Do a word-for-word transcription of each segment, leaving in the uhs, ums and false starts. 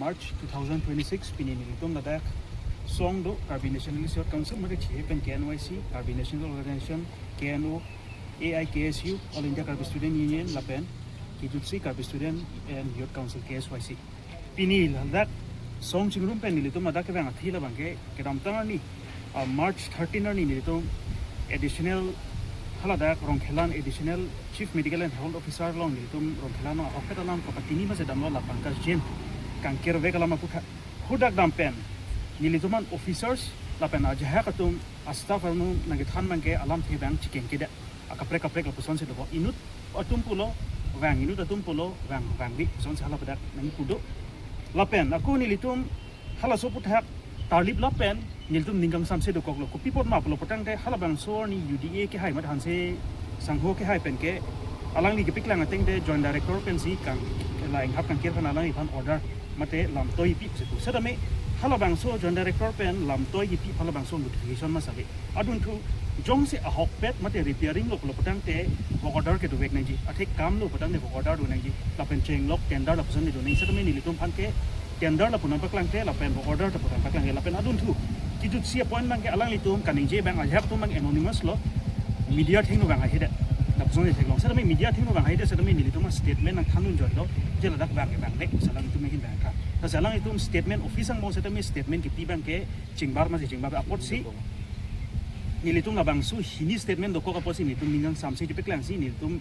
March two thousand twenty-six, pini nelitum ladak song do Karbi Nationalist Youth Council, mate chehe pen K N Y C, Karbi National Organization, K N O, A I K S U, All India Karbi Student Union, lapen kijutsi Karbi Student and Youth Council, K S Y C. Pini ladak song chingrum pen nelitum ladak kevang athi labang ke kedamtang arni, ah, March thirteen arni nelitum additional haladak Rongkhelan Additional Chief Medical and Health Officer along nelitum Rongkhelan along ahokpet alam kapatini masi damlo la Pankaj Jain kangkirvek alam aphuthak. Hadak dam pen nelitum an officers lapen ajahak atum a-staff atum nangkethan abang ke alamthe abang chikengkedet akaprek kaprek lapusonsi dokok, inut atum pulo vang, inut atum pulo vang, vangve pusonsi hala ladak nangkipu do. Lapen ako nelitum halaso aphuthak tarlip lapen nelitum ning kangsamse dokoklo. Kopi apot ma pulo putangte halabangso arni U D A kehai mate Hanse Sangho kehai pen ke alangli kepaklang ateng te Joint Director pensi kang la inghap kangkir aphan alangliphan order mate lamtoi kipi pusi pu. Setame halabangso Joint Director pen lamtoi kipi halabangso notification ma ave. Adunthu jongsi ahokpet mate repairing lo pulo putangte work order kedovek nangji, athe kam lo putangte work order do nangji, lapen chenglok tender lapuson do nangji. Setame nelitum aphan ke tender lapu nangpaklangkle lapen work order lapu nangpaklangkle, lapen adunthu kijutsi appoint abang ke alanglitum kaningje abang, ajahak atum abang anonymous lo, media athengno vang haihedet. Lapuson theklong, setame media athengno vang haihedet setame nelitum a-statement nangthandun joilo, je ladak vang ke vangvek, si alanglitum ahin vang kha. Lasi alanglitum statement office angbong setame statement kipi abang ke chingbar masi chingbar apotsi nelitum labangso hini statement dokok apotsi nelitum ning kangsamse chepaklangsi nelitum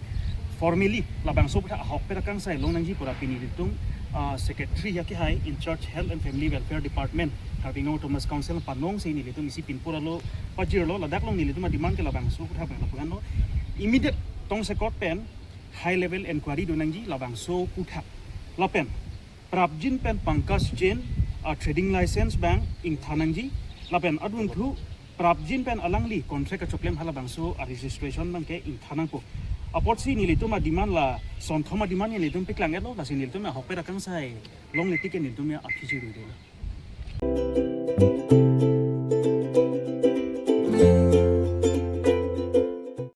formally labangso aphuthak ahokpet akangsai long nangji pura pini nelitum, ah, secretary ya kehai in charge Health and Family Welfare Department Karbi Anglong Autonomous Council panongsi nelitum isi pinpur alo pajirlo, ladak along nelitum a-demand ke labangso aphuthak abang lapu-an lo, immediate tongsekot pen high level inquiry do nangji labangso aphuthak. Lapen prapjin pen Pankaj Jain a-trading license abang ingthan nangji, lapen adunthu prapjin pen alangli contract kachoklem halabangso a-registration abang ke ingthan nangpo. Apotsi nelitum a-demand la sonthom a-demand nelitum paklang-etlo, lasi nelitum ahokpet akangsai longle tik ke nelitum ya aphi chiru delo.